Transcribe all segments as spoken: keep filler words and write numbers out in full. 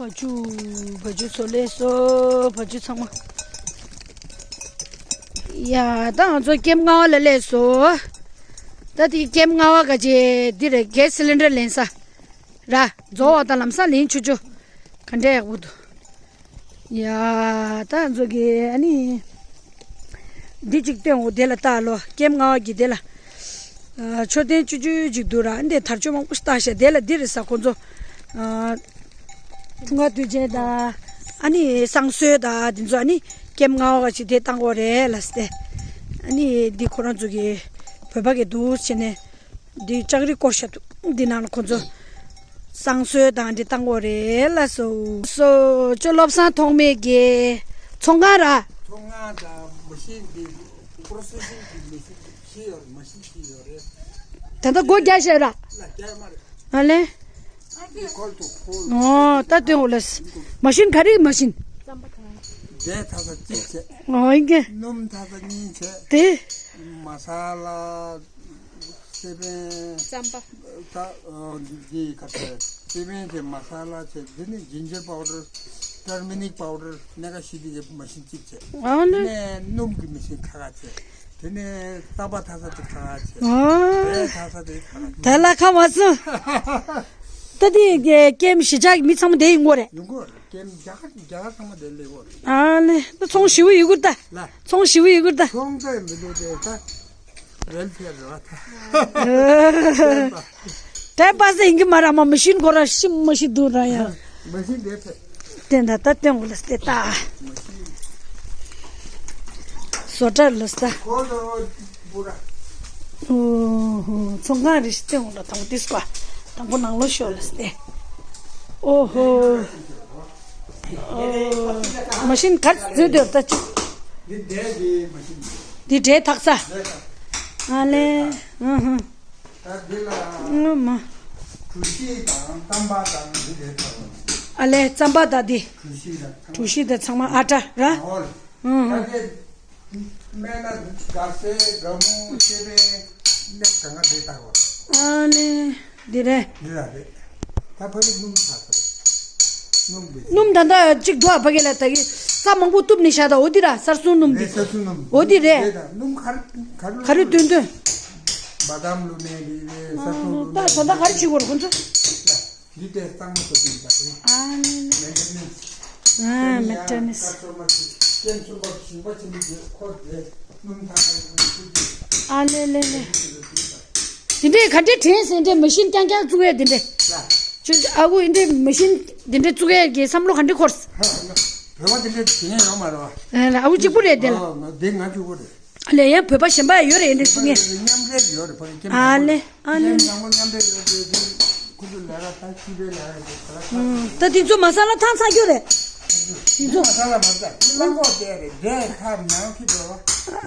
བ་ཅུ། བ་ཅུ་ཚོ་སླེབས་སོང་། བ་ཅུ་ཚང་མ། ཡ། ད་ང་ཚོ་ཀེམ་ལྔ་པ་ལ་སླེབས་སོང་། ད་དེ་ཀེམ་ལྔ་པ་ག་ཅེ་འདི་རེད། གེ་སི་སི་ལིན་ཌར་ལེན་ས་ར། རྫོགས་པ་དང་ལམ་སང་ལེན་ཆོག་ཆོག་ག་འདྲ་ཡག་པོ་འདུག་ཡ། ད་ང་ཚོ་གི་ཨ་ནི། འདི་གཅིག་སྟོན་འོ། དེ་ལ་ལྟ་ལོ། ཀེམ་ལྔ་པ་གི་དེ་ལ། ཨ། མཆོད་རྟེན་བཅུ་བཅུ་ཅིག་འདུག་ར། འདི་དར་ལྕོག་མང་པོ་ཞིག་བཏགས་ཤག་དེ་ལ་འདི་རེད་ས། ཁོ་ཚོ། ཨ། འཁྲུངས་སྐར་དུས་ཆེན་དང་། ཨ་ནི་བསང་གསོལ་དང་དེ་ཚོ། ཨ་ནི་ཀེམ་ལྔ་པ་ག་ཅེ་དེ་བཏང་གོ་རེད་ལ་སྟེ། ཨ་ནི་འདི་ཁོ་རང་ཚོ་གི་བོད་པ་གི་འདུག་བྱས་ནས། འདི་ལྕགས་རི་སྐོར་ཤ་འདུག་འདི་ནང་ལ་ཁོ་ཚོ་བསང་གསོལ་དང་འདི་བཏང་གོ་རེད་ལ་སོ། སོ་ཅོ་བློ་བཟང་ཐོགས་མེད་ཀྱི་ཚོང་ཁང་ར། ཚོང་ཁང་དང་མ་ཤིན་འདི་པོ་རོ་སེ་སིང་གི་མ་ཤིན་ཤིག་ཡོད་རེད། མ་ཤིན་ཤིག་ཡོད་རེད། ད་ལྟ་སྒོ་རྒྱག་བཞག་ར། ལ་རྒྱག་མ་རེད། ཨ་ལེ། འདི་ཁོལ་དུ་ཁོལ། ཨོ། ད་སྟོན་འོ་ལ། མ་ཤིན་ག་རེ་མ་ཤིན། འབྲས་ཐ་ས་གཅིག་བྱས། ཨོ་ཡིན་གྱི། སྣུམ་ཐ་ས་གཉིས་བྱས། དེ། མ་ས་ལ། སེ་པན། རྩམ་པ། ད་འདི་ག་ཚོད། སེ་པན་བྱས། མ་ས་ལ་བྱས། འདི་ནི་ཇིན་ཇར་པའུ་ཌར། ཊར་མེ་རིག་པའུ་ཌར། སྣ་ཁ་བཞི། འདི་གི་མ་ཤིན་གཅིག་བྱས། ཨ་ལེ། ནས་སྣུམ་གྱི་མ་ཤིན་ཁ་ཁ་བྱས། དེ་ནས་རྩམ་པ་ཐ་ས་དེ་ཁ་ཁ་བྱས། ཨ། འབྲས་ཐ་ས་དེ་ཁ་ཁ་བྱས། ད་ལ་ཁ་མ་སོང་། ད་དེ་ཀེམ་གཞིས་ཆགས་ཀྱི་མི་ཚང་མ་དེ་ཡིན་དགོས་རེད། ཡིན་དགོས་རེད། ཀེམ་རྒྱ་གར་རྒྱ་གར་ཚང་མ་དེ་སླེབས་དགོས་རེད། ཨ་ལེ། ད་ཚོང་ཞེ་པོ་ཡོད་ཀྱི་རེད་ད། ལ། ཚོང་ཞེ་པོ་ཡོད་ཀྱི་རེད་ད། ཚོང་ཚད་མི་འདུག་དེ་ད། ཝེལ་ཕེར་རེད་བ་ད། ཊའིམ་པ། ཊའིམ་པ་སི་ཡིན་གྱི་མ་རེད། མ་མ་ཤིན་ཁོ་ར་ཤི་མ་ཤི་འདུག་ར་ཡ། མ་ཤིན་དེ་ཕེ། དེ་འདྲ་ད་སྟོན་འོ་ལ་སྟེ་ད། བཟོ་གྲྭ་ལ་སྟ། ཁོ་ཚོ་བུ་ར། ཨོ་ཧོ། ཚོང་ཁང་རེ་ཞིག་སྟོན་འོ་ལ། དང་པོ་དེ་སྐོར། དང་པོ་ནང་ལོགས་ཤོག་ལ་སྟེ། ཨོ་ཧོ། ཨོ། མ་ཤིན་ག་རེ་བཟོས་འདུག་ད་ཅི། འདི་འབྲས་འདི་མ་ཤིན། འདི་འབྲས་འཐག་ས། འབྲས་འཐག་ཨ་ལེ། ཨ་ཧུ། ད་འདི་ལ་ཨ་མ། གྲུ་བཞི་དང་རྩམ་པ་དང་འདི་རེད་ད། ཨ་ལེ། རྩམ་པ་དང་འདི། གྲུ་བཞི་དང་གྲུ་བཞི་དང་ཚང་མ་ཨ་ཊ་ར། ཨོ་ལེ། ཨ་ཧ། ད་འདི་སྨན་ན་སྒ་སེ་སྒ་མོ་ཤེ་བེ་ནས་གང་ག་འདི་ལྟ་བ། ཨ་ལེ། འདི་རེད། འདི་ལ་རེད། ད་ཕ་གི་སྣུམ་ཐ་ས་རེད། སྣུམ་འདི། སྣུམ་ད་ལྟ་གཅིག་འགྲོ་ཨ་ཕ་གི་ལ་ད་གི་ས་མང་པོ་གཏུབ་ནས་བཞག་ད། འོ་འདི་ར་གསར་སྲུང་སྣུམ་འདི། རེད། གསར་སྲུང་སྣུམ། འོ་འདི་རེད། རེད་ད། སྣུམ་ག་རེ་ག་རེ་ག་རེ་བཏོན་བཏོན། བ་དམ་བླུགས་ནས་རེད། རེད། གསར་སྲུང་བླུགས་ནས། ད་ད་ལྟ་ག་རེ་བྱེད་དགོས་རེད་ཁོང་ཚོ། འདི་ལྟའི་གཙང་མ་བཟོ་གི་ཡིན་པ་རེད། ཨ་ནི་ནི། མེན་ཊེ་ནེན་སི། ཨ། མེན་ཊེ་ནེན་སི། ཀེམ་གསུམ་པ་ཞིང་པ་ཆེན་པོ་རྗེས་ཁོ་དེ་སྣུམ་ཐང་ཡིན་ཤུགས་ཀྱིས། ཨ་ལེ་ལེ་ལེ། འདི་འདྲའི་ག་འདྲའི་དྲན་སེ་འདྲའི་མ་ཤིན་རྐྱང་རྐྱང་བཙུགས་ཡས་འདི་འདྲའི། ལ། ཅུ་ཨ་ཁུ་འདི་འདྲའི་མ་ཤིན་འདི་འདྲའི་བཙུགས་ཡས་ཀྱི་བསམ་བློ་ག་འདྲའི་འཁོར། ཧ། བོད་པ་འདི་འདྲའི་དྲན་ཡས་ཡོད་མ་རེད་བ། ཨ་ལ། ཨ་ཁུ་གཅིག་པུ་རེད་འདི་ལ། ཨ། འདི་ང་གཅིག་པུ་རེད། ལས་ཡང་བོད་པ་གཞན་པ་ཡོད་རེད་འདི་ཚོ་ངས། མཉམ་འབྲེལ་ཡོད་རེད་ཕ་གི་ཀེམ་ཨ་ལེ། ཨ་ལེ། ཀེམ་དང་པོ་མཉམ་འབྲེལ་ཡོད་རེད་འདི། ཁོ་ཚོ་ལས་ཀ་ད་ཤི་བའི་ལས་ཀ་རེད་ད། ད་འདི་ཚོ་མ་ས་ལ་ཐང་ཚ་རྒྱུ་རེད། འདི་ཚོ་མ་ས་ལ་མ་ས་རླངས་འཁོར་དེ་རེད་འདྲེ་ཐབ་ནང་ཁྱི་འགྲོ་བ།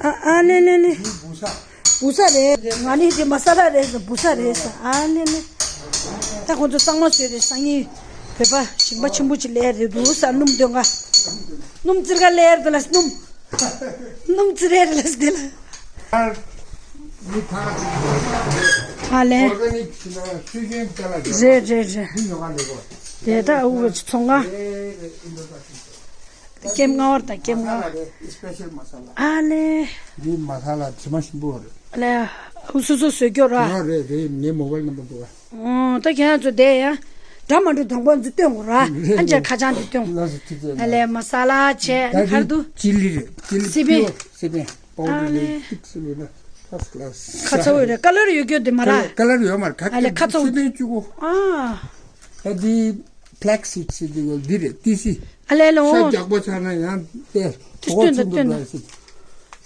ཨ་ཨ་ལེ་ལེ་ལེ། འདི་བུ་ས། བུ་ས་རེད། ང་ནི་འདི་མ་ས་ལ་རེད་ཟེར། བུ་ས་རེད་ཟེར། ཨ་ལེ་ལེ། ད་ཁོ་ཚོ་གཙང་མ་བཟོས་རེད། སང་ཉིན་བོད་པ་ཞིང་པ་ཆེན་པོ་ཅིག་ལས་རེད་འདུག་ས། སྣུམ་འདོན་ག་སྣུམ་བཙིར་ག་ལས་རེད་ལ་སྣུམ། སྣུམ་ཙི་རེ་རེ་ལ་སྟེ་ལ། ཨ་ལེ། རེད་རེད་རེད། དེ་ད་འུ་གི་ཚོང་ཁང་། ཀེམ་ལྔ་པ་དང་ཀེམ་ལྔ་པ། ཨ་ལེ། འདི་མ་ས་ལ་དྲི་མ་ཞིམ་པོ་རེད། ཨ་ལེ། འུ་སོ་སོ་བཟོས་སྐྱོར་ར། རེད་རེད། ངའི་མོ་བལ་ནམ་བར་འདུག་ཨ། ཨོ། ད་ཁྱེད་རང་ཚོ་བསྡད་ཡ། འདྲ་མ་འགྲོ་དང་པོ་ཚོ་སྟོན་དགོས་ར། ཨ་ཅག་ཁ་བྱང་དེ་སྟོན། ལགས་སོ། ཐུགས་རྗེ་ཆེ། ཨ་ལེ། མ་ས་ལ་བྱས་ད་ནི་གར་འདུག་ཅི་ལི་རེད། ཅི་ལི། སི་པན། པིའོར་སི་པན། པའོ་ཨ་ཌར་ལེ། ལེ་ཐིག་སི་པན་ན་ཕར་སི་ཀ་ལ་སི། ཁ་ཚ་བོ་རེད། ཀ་ལར་ཡོད་རྒྱུ་དེ་མ་ར། ཀ་ལར་ཡོད་མ་རེད། ཨ་ལེ། ཁ་ཚ་བོ། སི་པན་བཅུ་དགུ། ཨ། ད་འདི་ཕ་ལེག་སིཌ་ཟེར་དུས་འདི་རེད། ཏི་སི། ཨ་ལེ་ལེ། ཤ་ཨོ། རྒྱགས་པོ་ཆགས་ན་ཡང་དེ་དེ་སྟོན་དང་སྟོན་དང་།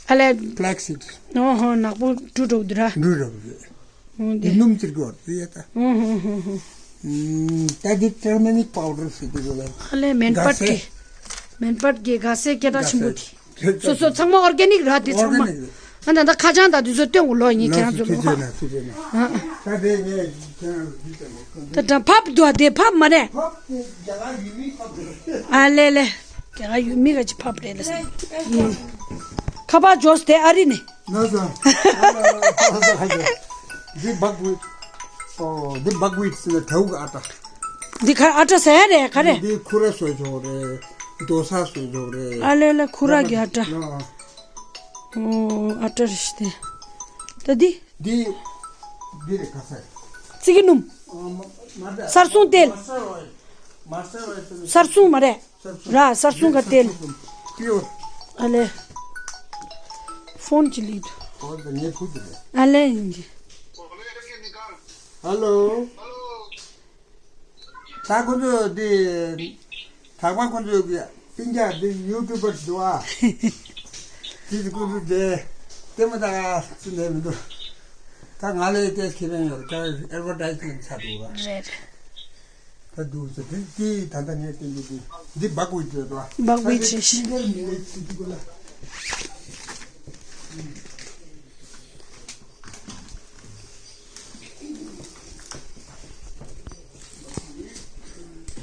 ཨ་ལེ། ཕ་ལེག་སིཌ། ཨོ་ཧོ། ནག་པོ་འབྲུ་འདྲ་བོ་འདི་ར། འབྲུ་འདྲ་བོ་རེད། འོ་འདི། འདི་སྣུམ་བཙིར་གི་ཡོད་རེད་ད། ཨོ་ཧོ་ཧོ་ཧོ། ཨུམ། ད་འདི་ཊར་མེ་རིག་པའོ་ཌར་ཟེར་དུས་འདི་རེད། ཨ་ལེ། མེན་སྒ་སེ། པཊ་གི། མེན་པཊ་གི་སྒ་སེ་སྐད་གྲགས་ཆེན་པོ་དེ། སོ་སོ་ཚང་མ་ཨོར་གེ་ནིག་ར་དེ་ཚང་མ། ཨོར་གེ་ནིག་རེད། ཨ་ད་ད་ཁ་བྱང་ད་དེ་ཚོ་སྟོན་དགོས་ལོ་ཡིན་ཁྱེད་རང་ཚོ་ལོ། ལགས་སོ། ཐུགས་རྗེ་ཆེ་ན། ཐུགས་རྗེ་ཆེ་ན། ཨ་ཨ། ད་དེ་ངས་ཁྱེད་རང་ལ་འདི་ལྟ་བུ་ཁོ་འདི། ད་ད་ཕབ་འདུག་ཨ། དེ་ཕབ་མ་རེད། ཕབ་དེ་རྒྱ་གར་ཡུལ་མིའི་ཕབ་རེད། ཨ་ལེ་ལེ། རྒྱ་གར་ཡུལ་མི་ག་ཅིག་ཕབ་རེད་ལ། ཨུ། ཁ་པར་འབྱོར་དེ་ཨ་རི་ནས། ན་ཚ། འདི་བག་ཝིཊ། ཨོ། འདི་བག་ཝིཊ་ཟེར་ན་དྲ་འབུ་གི་ཨ་ཊ། འདི་ག་ཨ་ཏྲ་ཟ་ཡ་རེད་ག་རེད། འདི་ཁུ་ར་བཟོས་ཆོག་རེད། རྡོ་ས་བཟོས་ཆོག་རེད། ཨ་ལེ་ལེ་ཁུ་ར་གི་ཨ་ཏྲ། ཨོ་ཨ་ཏྲ་རེད་ཤི་དེ། ད་འདི། འདི། འདི་རེད་ག་ས། ཙི་གི་སྣུམ། ཨ་མ་མ་རེད། གསར་སྲུང་ཏེལ། མ་སར་ཨོ་ཡིལ། མ་སར་ཨོ་ཡིལ་ཟེར་ན། གསར་སྲུང་མ་རེད། ར་གསར་སྲུང་ག་ཏེལ། པིའུར། ཨ་ལེ། ཕོན་ཅི་ལི་དུ། ཨོ་ད་ངས་ཕུད་དུ་རེད། ཨ་ལེ་ཡིན་གྱི། ཧ་ལོ། ད་ཁོ་ཚོ་དེ། དག་པ་ཁོ་ཚོ་གི་སྤུན་ཀྱག་དེ་ཡུ་ཊུབ་པར་འདུག་ཨ། དེ་ཁོ་ཚོ་དེ། ལྟད་མོ་ལྟ་ག་ཚུར་ནས་མི་འདུག་ད་ང་ལས་ཏེས་ཁྱེད་རང་ཡོད་ད་ཨེ་ཌ་ཝར་ཊའི་ཛི་མེན་ཊི་ཆགས་འདུག་ཨ། རེད། ད་འདུག་ཟེར་དེ་དེ་ད་ལྟ་ངས་བསྟན་རྒྱུ་དེ་འདི་བག་བི་ཅི་རེད་དོ། བག་བི་ཅི། ཕིང་གར་མི་ལེ་ཊི་ཟེར་དུས་གོ་ལ།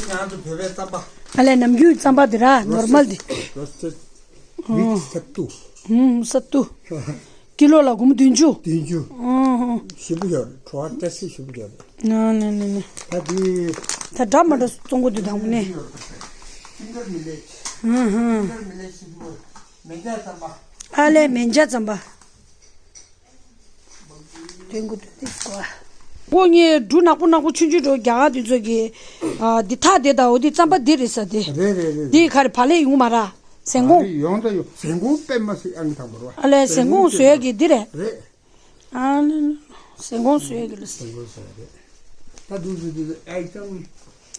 ང་ཚོ་བོད་པའི་རྩམ་པ། ཨ་ལས་ནམ་རྒྱུན་རྩམ་པ་འདི་ར་ནོར་མལ་འདི། རོ་སི་ཊེཌ། ཨོ། མིག་སབ་ཏུ། ཧུམ་སབ་ཏུ། ཀི་ལོ་ལ་སྒོར་མོ་བདུན་ཅུ། བདུན་ཅུ། ཨོ་ཧོ། ཞིམ་པོ་ཡོད་རེད། བྲོ་བ་བཀྲ་ཤིས་ཞིམ་པོ་ཡོད་རེད། ན་ན་ན་ན། ད་འདི། ད་འདྲ་མ་འདྲ་བཙོང་གི་འདུག་དང་པོ་ནས། ཕིང་གར་མི་ལེ་ཊི། ཧུམ་ཧུམ། ཕིང་གར་མི་ལེ་ཊི་ཞིམ་པོ། མེ་འཇའ་རྩམ་པ། ཨ་ལས་མེ་འཇའ་རྩམ་པ། དོན་གོ་དོན་ཏིག་སྐོར། ཁོ་ངའི་འབྲུ་ནག་པོ་ནག་པོ་ཆུང་ཆུང་འགྲོ་རྒྱ་གར་དེ་ཚོ་གི། ཨ་འདི་ཐག་དེ་དང་འོ་འདི་རྩམ་པ་འདི་རེད་ས་དེ། རེད་རེད་རེད། འདི་ག་རེ་བག་ལེབ་ཡོང་མ་ར། ཟན་གོང་། ཡོང་ད་ཡོང་ཟན་གོང་པད་མ་སི་ཨང་དང་པོ་ར། ཨ་ལས་ཟན་གོང་བཟོ་ཡ་གི་འདི་རེད། རེད། ཨ་ལས་ཟན་གོང་བཟོ་ཡ་གི་ལ་ཟན་གོང་བཟོ་ཡ་རེད། ད་འདུག་འདུག་འདུག་ཨའི་ཊམ།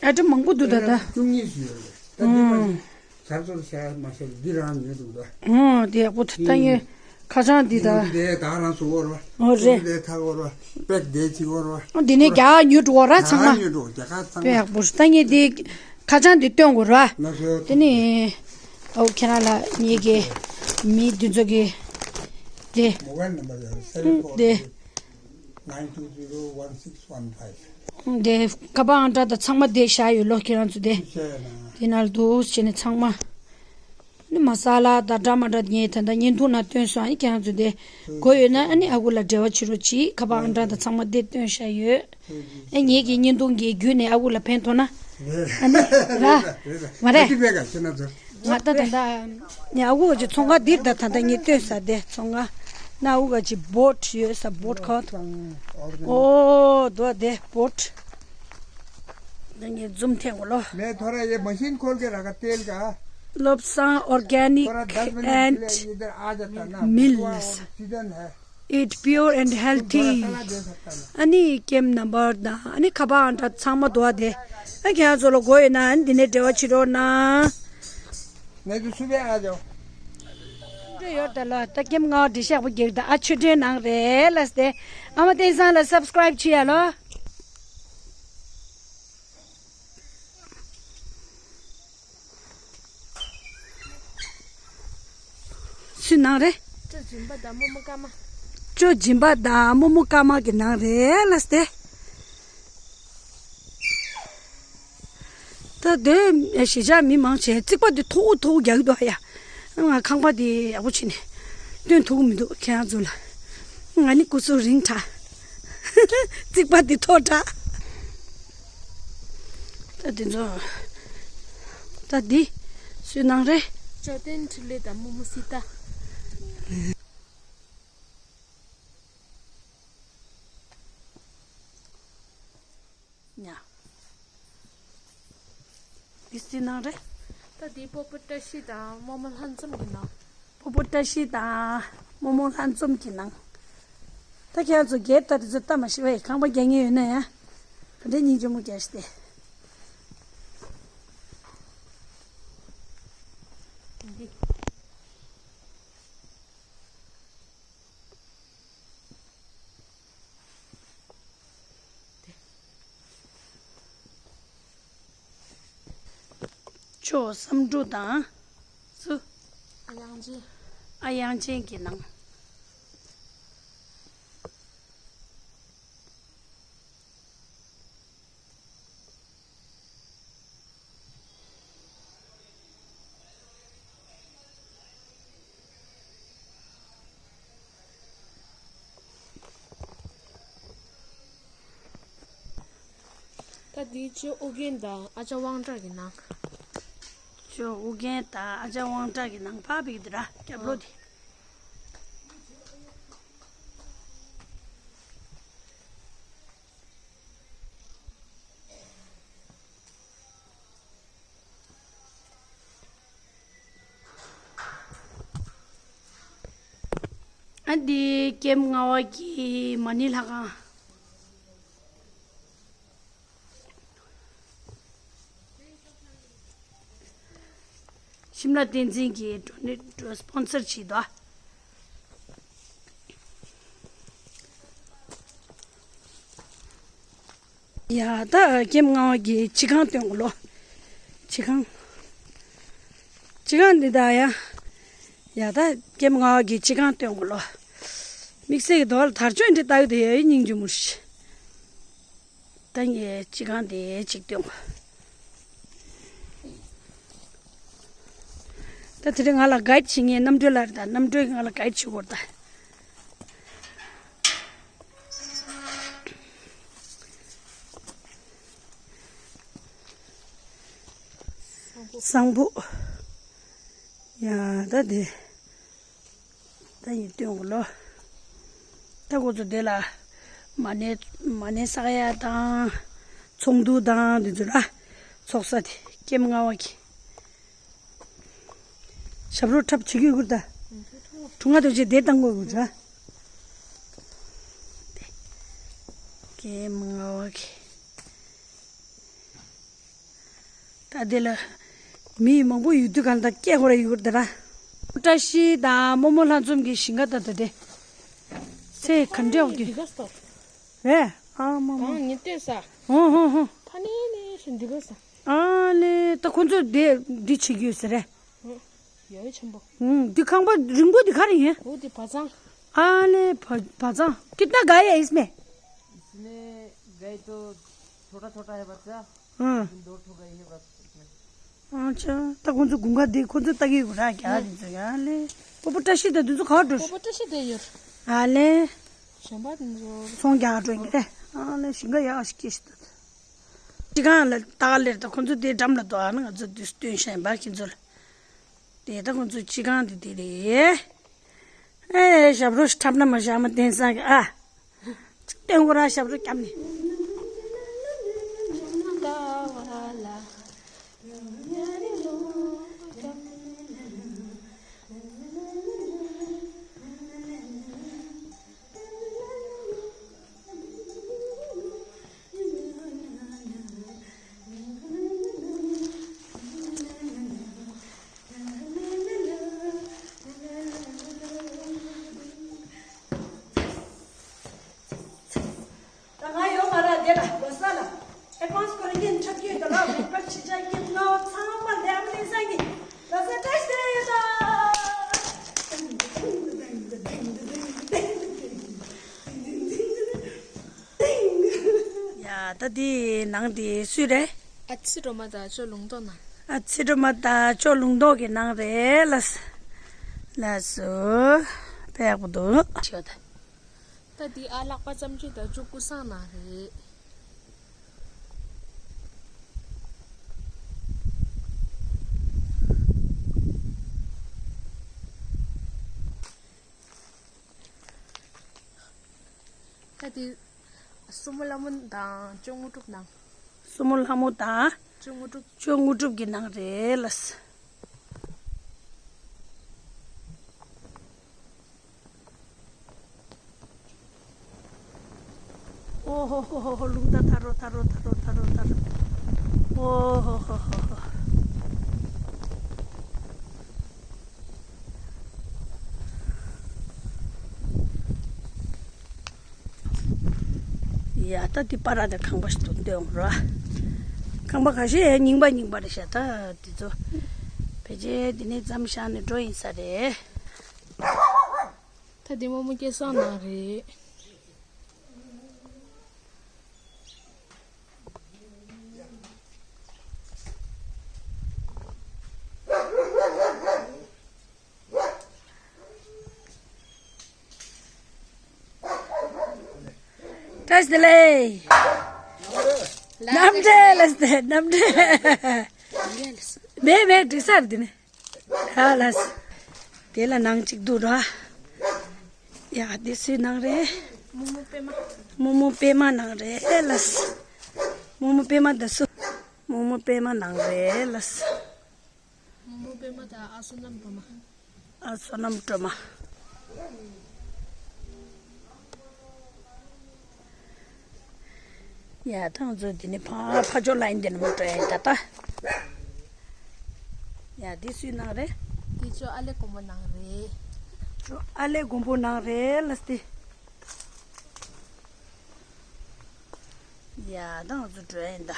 ཨའི་ཊམ་མང་པོ་འདུག་ད་ད། བཅུ་གཉིས་ཡོད་རེད། ད་འདི་མ་ཟད། ཟར་ཟོར་བྱས་མ་བྱས་འདི་རང་ཉོས་འདུག་ད། ཨོ་དེ་ཡག་པོ་ད་ཡིན། ཁ་བྱང་འདི་ད། དེ་ད་རང་བཟོ་བར་བ། ཨོ་རེད། དེ་ཐག་བར་བ། པེག་དེ་ཅིག་བར་བ། ཨོ་འདི་ནས་རྒྱ་གར་ཉོས་འགྲོ་བ་ར་ཚང་མ། རྒྱ་གར་ཉོས་འགྲོ་རྒྱ་གར་ཚང་མ། དཔེ་ཡག་པོ་ད་ངས་འདི་ཁ་བྱང་འདི་སྟོན་དགོས་ར། ལགས་སོ། དེ་ནས་ཨོ་ཁྱེད་རང་ལ་ངེད་ཀྱི་མི་འདི་ཚོ་གི་དེ། མོ་བའིལ་ནམ་བར་ཡང་སེ་བེན་ཕོར་དེ། Nine two zero one six one five. དེ་ཁ་པར་ཨང་གྲངས་དང་ཚང་མ་དེ་བཞག་ཡོད་ལོ་ཁྱེད་རང་ཚོ་དེ། ཤེས་ན། དེ་ནང་ལ་འདུག་བྱས་ནས་ཚང་མ། ནི་མ་ས་ལ་ད་འདྲ་མ་འདྲ་ངས་ད་ལྟ་བརྙན་ཐུང་ནང་སྟོན་སོང་ཨ་ནི་ཁྱེད་རང་ཚོ་དེ། དགོས་ཡོད་ན་ཨ་ནི་ཨ་ཁུ་ལ་འབྲེལ་བ་བྱེད་རོགས་གྱིས། ཁ་པར་ཨང་གྲངས་དང་ཚང་མ་དེ་སྟོན་བཞག་ཡོད། ཨ་ངེད་ཀྱི་བརྙན་ཐུང་གི་བརྒྱུད་ནས་ཨ་ཁུ་ལ་ཕན་ཐོགས་ན། ཨ་ནི་ར། མ་རེད། ང་ད་ད་ད་ནི་ཨ་ཁུ་ག་ཅི་ཚོང་ཁང་འདིར་ད་ད་ད་ངས་སྟོན་ས་དེ་ཚོང་ཁང་ན་ཨ་ཁུ་ག་ཅི་བོཊ་ཡོད་ས་བོཊ་གང་ཐོང་། ཨོ་དོ་དེ་བོཊ། ད་ངས་ཛུམ་འཐེན་གོ་ལོ། मैं थोड़ा ये मशीन खोल के रखा तेल का। लोपसांग organic थोड़ा दस मिनट के लिए and इधर आ जाता ना, mills। सीजन है। Eat pure and healthy. ཨ་ནི་ཀེམ་ནམ་བར་དང་ཨ་ནི་ཁ་པར་ཨང་གྲངས་ཚང་མ་འདུག་ཨ་དེ། ཨ་ཁྱེད་རང་ཚོ་ལ་དགོས་ཡོད་ན་ཨ་ནི་འདི་ནས་འབྲེལ་བ་བྱེད་རོགས་གནང་། ནས་དུ་སུ་བས་ཨ་ཇོ། འདྲ་ཡོད་ད་ལ་ད་ཀེམ་ང་འདྲི་ཤག་པོ་སྒེག་ད་ཨ་ཆུ་འདྲེན་ནང་རེད་ལ་སྟེ། ཨ་མ་བསྟན་བཟང་ལ་སབ་སི་ཀ་རའིབ་བྱེད་ཡ་ལོ། སུའི་ནང་རེད། ཅོ་སྦྱིན་པ་དང་རྨོ་མོ་ཀརྨ། ཅོ་སྦྱིན་པ་དང་རྨོ་མོ་ཀརྨ་གི་ནང་རེད་ལ་སྟེ། ད་དེ་གཞིས་ཆགས་མི་མང་ཆེ་རྩིག་པ་དེ་མཐོ་པོ་མཐོ་པོ་རྒྱག་གི་འདུག་ཨ་ཡ། ང་ཁང་པ་དེ་ཡག་པོ་བྱས་ནས་སྟོན་ཐུབ་ཀྱི་མི་འདུག་ཁྱེད་རང་ཚོ་ལ། ང་ནི་སྐུ་གཟུགས་རིང་དྲགས། རྩིག་པ་འདི་མཐོ་དྲགས། ད་འདི་ཚོ། ད་འདི་སུའི་ནང་རེད། ཅོ་ཏན་འཕྲིན་ལས་དང་རྨོ་མོ་སྲིད་ད། ཉ། འདི་སུའི་ནང་རེད། ད་འདི་སྤོ་བོ་བཀྲ་ཤིས་དང་རྨོ་མོ་ལྷན་འཛོམས་ཀྱི་ནང་། སྤོ་བོ་བཀྲ་ཤིས་དང་རྨོ་མོ་ལྷན་འཛོམས་ཀྱི་ནང་། ད་ཁྱེད་ཚོ་སྒེར་ད་དེ་ཚོ་ལྟ་མ་ཤེས་པས་ཁང་པ་རྒྱག་མཁན་ཡོད་ན་ཡང་། ག་འདྲའི་སྙིང་རྗེ་མོ་རྒྱག་ཤི་སྟེ། འདི། ཅོ་བསམ་འགྲུབ་དང་། སུ། ཨ་དབྱངས་ཅན། ཨ་དབྱངས་ཅན་གྱི་ནང་། ད་འདི་ཅོ་ཨོ་རྒྱན་དང་ཨ་ཅག་དབང་གྲགས་ཀྱི་ནང་། ཅོ་ཨོ་རྒྱན་དང་ཨ་ཅག་དབང་གྲགས་ཀྱི་ནང་ཕར་ཕེབས་ཀྱི་འདུག་ར། རྒྱབ་ལོགས་དེ། ཨ་འདི་ཀེམ་ལྔ་པ་གི་མ་ཎི་ལྷ་ཁང་། ཤིམ་ལ་བསྟན་འཛིན་གྱིས་འགྲོ་ནི་འགྲོ་སྤོན་སར་བྱས་འདུག་ཡ་ད་ཀེམ་ལྔ་པ་གི་སྤྱི་ཁང་སྟོན་གོ་ལོ། སྤྱི་ཁང་། སྤྱི་ཁང་འདི་ད་ཡ། ཡ་ད་ཀེམ་ལྔ་པ་གི་སྤྱི་ཁང་སྟོན་གོ་ལོ། དམིགས་བསལ་གྱི་དོ་ལ་དར་ལྕོག་འདི་ལྟ་ཡོད་དེ་ཡ་ཡི་སྙིང་རྗེ་མོ་ཞིག་ད་ངས་སྤྱི་ཁང་དེ་གཅིག་སྟོན། ད་དེ་རིང་ང་ལ་གའིཌ་བྱེད་མཁན་རྣམ་གྲོལ་ལགས་རེད། ད་རྣམ་གྲོལ་གྱིས་ང་ལ་གའིཌ་བྱེད་དགོས་རེད་ད། བཟང་པོ། ཡ་ད་དེ། ད་ཡིན་སྟོན་གོ་ལོ། ད་ཁོ་ཚོ་དེ་ལ་མ་ཎི་མ་ཎི་བསག་ཡ་དང་ཚོགས་འདུ་དང་དེ་ཚོ་ར། ཚོགས་ས་དེ་ཀེམ་ལྔ་པ་གི། ཞབས་བྲོ་འཁྲབ་བྱེད་ཀྱི་ཡོད་ད། གྲུ་ལྔ་དོན་ཆེ་དེ་བཏང་དགོས་ཡོད་ར། ཀེམ་ལྔ་པ་གི། ད་དེ་ལ་མི་མང་པོ་ཡོད་དུས་གང་ལྟར་སྐད་ཁོ་ར་ཡོད་ད་ར། བཀྲ་ཤིས་དང་རྨོ་མོ་ལྷ་འཛོམས་ཀྱི་ཞིང་ཁ་ད་ད་དེ། ཚེ་ག་འདྲ་འོག་གི། འདི་ག་སྟོ། རེད། ཨ་མ་མ། གང་ཉིན་ལྟོས་ས། ཧོ་ཧོ་ཧོ། ཕ་ནི་ནི་ཞིག་འདི་ག་ས། ཨ་ལེ་ད་ཁོ་ཚོ་དེ་འདི་བྱེད་ཀྱི་ཡོད་ས་རེད། ཡོད་ཆེན་པོ། ཧུམ་འདི་ཁང་པ་རིང་པོ་འདི་ག་རེ་ཡིན། འོ་འདི་བ་ཚང་། ཨ་ལེ་བ་བ་ཚང་། कितना गाय है इसमें? इसमें गाय तो छोटा छोटा है बच्चा। हाँ। दो ठो गाय है बस इसमें। अच्छा। ད་ཁོང་ཚོ་དགུན་ཁ་འདི་ཁོང་ཚོ་ལྟ་གི་ཡོད་ར་རྒྱ་དེ་ཚོ་ཡ་ལེ། སྤོ་བོ་བཀྲ་ཤིས་དང་དེ་ཚོ་ག་པར་འགྲོ། སྤོ་བོ་བཀྲ་ཤིས་དེ་ཡོད། ཨ་ལེ། གཞན་པ་དེ་ཚོ། ཚོང་རྒྱག་འགྲོ་གི་རེད། ཨ་ལེ་ཞིང་ཁ་ཡག་ཞིག་སྐྱེས་ཤིག་ད། སྤྱི་ཁང་ལ་ལྟ་ག་ལེར་ད་ཁོང་ཚོ་དེ་འགྲམ་ལ་འདུག་ཨ་ནི་ང་ཚོ་དེ་སྟོན་བཞིན་པ་ཁྱེད་ཚོ་ལ། དེ་ད་ཁོང་ཚོ་སྤྱི་ཁང་དེ་དེ་རེད། ཨེ་ཞབས་བྲོ་ཞིག་འཁྲབ་ན་མ་བཞག་མ་བསྟན་སང་གི་ཨ། ཅིག་སྟོན་གོ་ར་ཞབས་བྲོ་བརྒྱབ་ནས། ད་ང་ཡོང་མ་ར་དེ་ལ་ལོ་ས་ལ་ཨེ་ཌ་ཝན་སི་སྐོར་ཡིན་འཁྲབ་རྒྱུ་དང་ལ་རིག་པ་ཕྱི་ཆ་སྐྱིད་ངའོ་ཚང་མ་ལས་ཨམ་ལེ་སང་གི་ལོ་ས་བཀྲ་ཤིས་བདེ་ལེགས་ཡོད་ད། ཡ་ད་དེའི་ནང་དེ་སུས་རེད། ཨ་ཚི་སྒྲོལ་མ་དང་ཅོ་ལུང་རྟོགས་ནང་། ཨ་ཚི་སྒྲོལ་མ་དང་ཅོ་ལུང་རྟོགས་ཀྱི་ནང་རེད་ལ། ལགས་སོ། དཔེ་ཡག་པོ་འདུག་ཆེ་བ་ད། ད་འདི་ཨ་ལགས་པ་ཙམ་ཅིག་དང་ཅོ་ཀུ་སང་ནང་རེད། ད་དེ་སྲུ་མོ་ལྷ་མོ་དང་ཅོ་དངོས་གྲུབ་ནང་། སྲུ་མོ་ལྷ་མོ་དང་ཅོ་དངོས་གྲུབ། ཅོ་དངོས་གྲུབ་ཀྱི་ནང་རེད་ལ། ཨོ་ཧོ་ཧོ་ཧོ་ཧོ། རླུང་རྟ་ཐར་རོ་ཐར་རོ་ཐར་རོ་ཐར་རོ་ཐར་རོ། ཨོ་ཧོ་ཧོ་ཧོ་ཧོ། ཡ་ད་འདི་པ་ར་དེ་ཁང་པ་ཞིག་ཏུ་སྟོན་རོགས། ཁང་པ་ཁ་ཤས་རྙིང་པ་རྙིང་པ་རེད་ཤག་ད་འདི་ཚོ་ཕལ་ཆེར་འདི་ནས་མཚམས་བཞག་ནས་འགྲོ་ཡིན་ས་རེད། ད་འདི་རྨོ་མོ་སྐལ་བཟང་ནང་རེད། བཀྲ་ཤིས་བདེ་ལེགས། རྣམ་འདྲེན་ལ་སྟེ་རྣམ་འདྲེན། མེད་མེད་འགྲིག་ས་རེད་དེ་ནི། ཡ་ལ་སི། དེ་ལ་ནང་གཅིག་འདུག་ར། ཡ་དེ་སུའི་ནང་རེད། རྨོ་མོ་པད་མ། རྨོ་མོ་པད་མ་ནང་རེད་ལ་སི། རྨོ་མོ་པད་མ་འདི་སུ། རྨོ་མོ་པད་མ་ནང་རེད་ལ་སི། རྨོ་མོ་པད་མ་དང་ཨ་བསོད་ནམས་སྒྲོལ་མ། ཨ་བསོད་ནམས་སྒྲོལ་མ། ཡ་ད་ང་ཚོ་འདི་ནས་ཕ་ཕ་ཇོ་ལ་ཡིན་འདི་ནས་མོ་ཊ་ཡིན་ད་ལྟ། ཡ་འདི་སུའི་ནང་རེད། འདི་ཅོ་ཨ་ལེ་དགོན་པོ་ནང་རེད། ཅོ་ཨ་ལེ་དགོན་པོ་ནང་རེད་ལ་སྟེ། ཡ་ད་ང་ཚོ་འགྲོ་ཡིན་ད།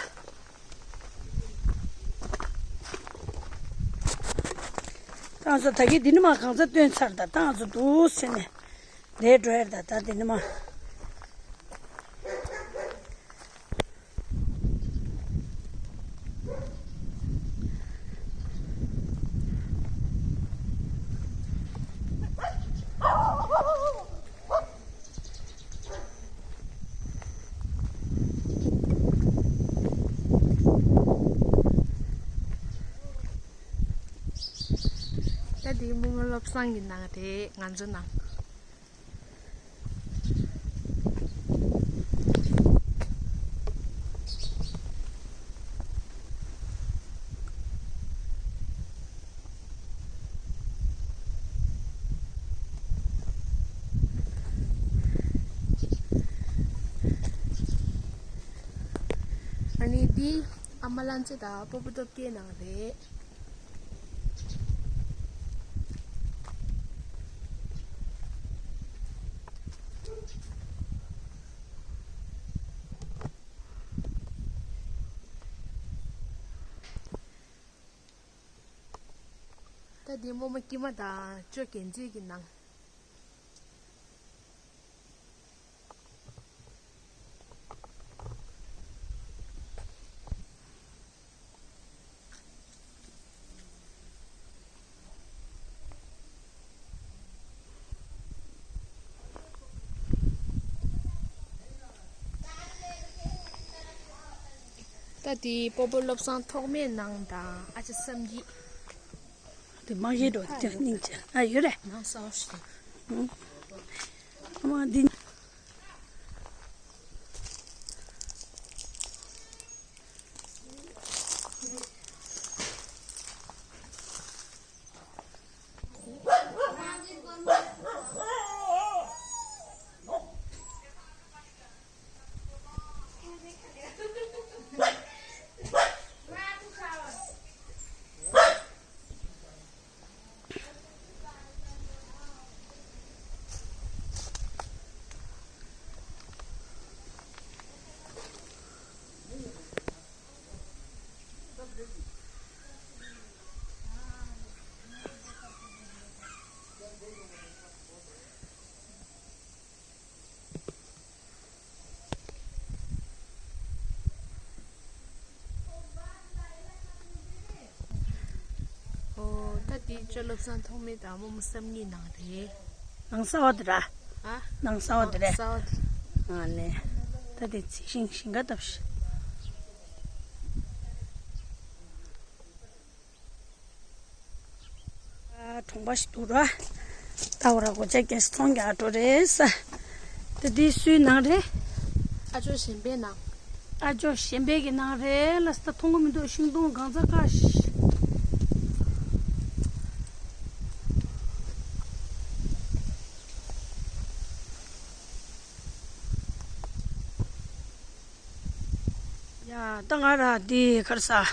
ད་ང་ཚོ་ད་གིན་འདི་ནས་མར་གང་ཚ་བཏོན་ཚར་ད། ད་ང་ཚོ་འདུག་སེ་ནས་ལས་འགྲོ་ཡ་ད། ད་འདི་ནས་མར། ད་འདི་རྨོ་མོ་བློ་བཟང་གི་ནང་རེད། ང་ཚོ་ནང་། ཨ་ནི་འདི་ཨ་མ་ལང་ཚེ་དང་སྤོ་བོ་སྟོབས་རྒྱལ་ནང་རེད། ད་འདི་རྨོ་མོ་སྐྱིད་མ་དང་ཅོ་རྒྱན་མཛེས་ཀྱི་ནང་། ད་དེའི་སྤོ་བོ་བློ་བཟང་ཐོགས་མེད་ནང་དང་ཨ་ཅག་བསམ་ཡས། དེ་མ་ཡེ་འགྲོ་དེ་སྙིང་རྗེ་ཨ་ཡོད་རེད། ནང་ས་འོ་ཞིག་ཨུ། ཨ་མ་འདི། ཨོ། ད་དེ་ཅོ་བློ་བཟང་ཐོགས་མེད་དང་རྨོ་མོ་བསམ་ཡས་ནང་རེད། ནང་གསར་བ་དེ་ར། ཨ། ནང་གསར་བ་དེ་རེད། གསར་བ་དེ། ཨ་ནི། ད་དེ་རྩི་ཤིང་ཞིང་ཁ་བཏབ་ཤིང་། གྲོང་པ་ཞིག་འདུག་ར། ལྟ་བ་ར་སྒོ་ལྕགས་རྒྱག་ཚོང་རྒྱག་འགྲོ་རེད་ས། དེ་དེ་སུའི་ནང་རེད། ཨ་ཅོ་གཞན་པའི་ནང་། ཨ་ཅོ་གཞན་པའི་གི་ནང་རེད་ལ་ས། མཐོང་གི་མི་འདུག་ཤིང་སྡོང་གང་ཚ་ཁ་ཤ། ཡ་ད་ང་ར་དེ་གར་ས།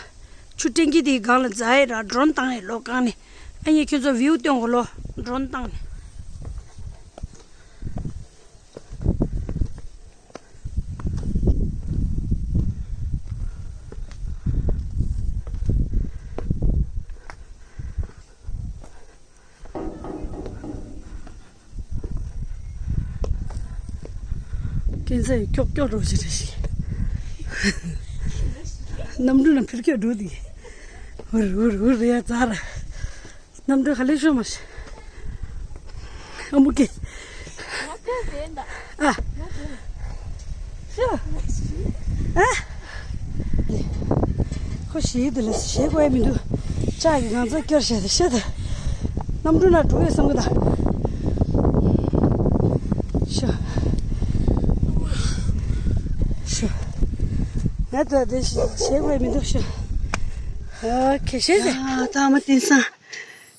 ཆུ་ཊེང་ཀི་དེའི་སྒང་ལ་འཛེགས་ཡས་ར་ཌོ་རོན་བཏང་ཡས་ལོ་གང་ནས། ཨ་ནི་ཁྱོད་ཚོ་བིའུ་སྟོན་གོ་ལོ་ཌོ་རོན་བཏང་ནས། ཁྱེད་ཚོས་ཀྱོག་ཀྱོག་རོགས་ཞིག་རེད་ཤིག་གནམ་གྲུ་ནང་ཕིར་ཀྱོག་འགྲོ་དེ། འུར་འུར་འུར་རེད་ཡ་ཛ་ར། གནམ་གྲུ་ག་ལེ་ཤོ་མ་ཤི། ཨ་མུ་ཀེ། ཨ། ཤོ། ཨ། ཁོ་ཞིག་དེ་ལ་ཞེད་དགོས་མི་འདུག་ལྕགས་ཀྱི་གང་ཚ་སྐྱོར་བྱས་ཏེ་ཤི་ད། གནམ་གྲུ་ནང་འགྲོ་ཡོད་བསམ་གི་ད། ཤོ། ཤོ། ང་ད་དེ་ཞེད་དགོས་མི་འདུག་ཤོ། ཨོ་ཁེ་ཤེས་ཟེར། ད་མ་བསྟན་སང་།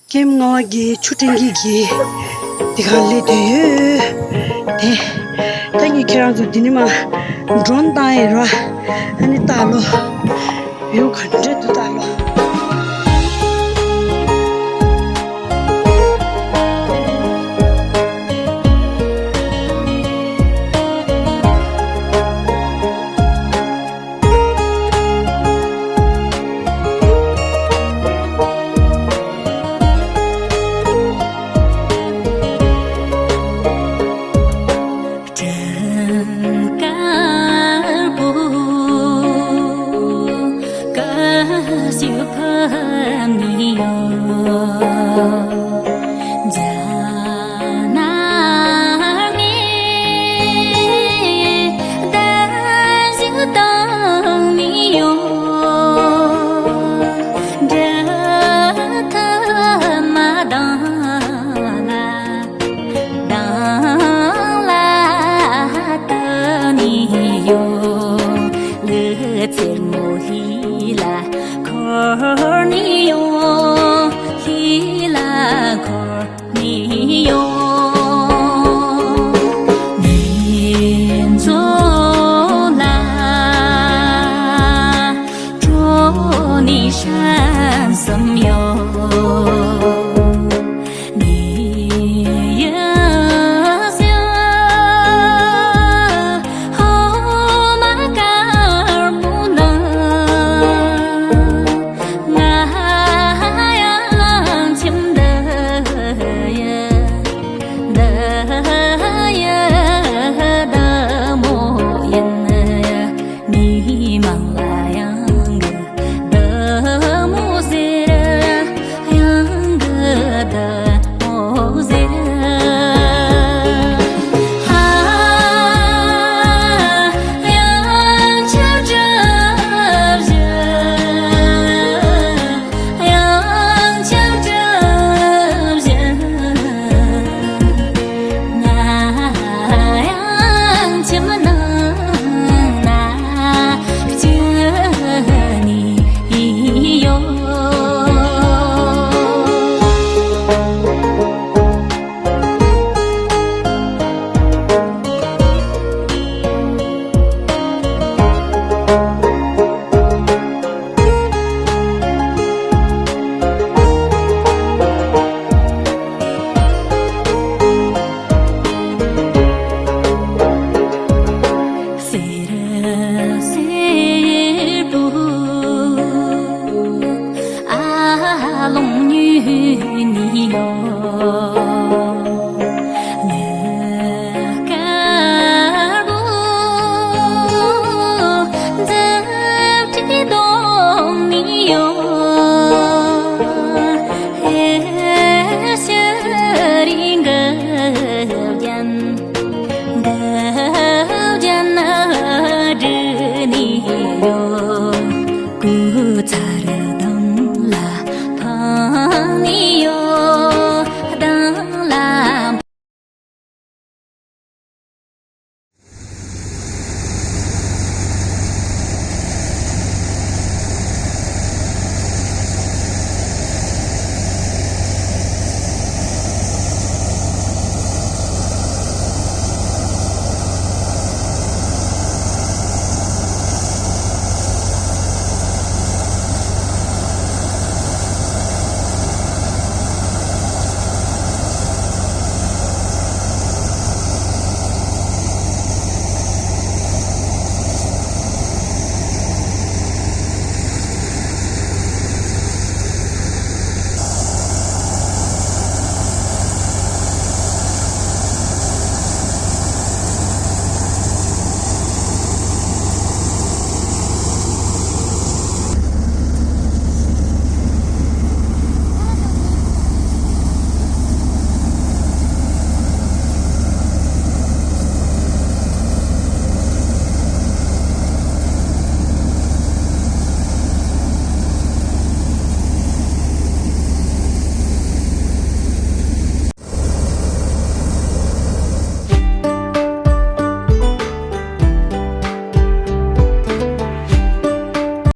ཀེམ་ལྔ་བ་གི་ཆུ་ཕྲན་གྱི་གི་འདི་ག་སླེབས་དུས་ཡོད་དེ། ད་ངས་ཁྱེད་རང་ཚོ་འདི་ནས་མར་ཌོ་རོན་བཏང་ཡིན་ར། ཨ་ནི་ལྟ་ལོ། ཡོང་ག་འདྲ་འདུག་ལྟ་ལོ།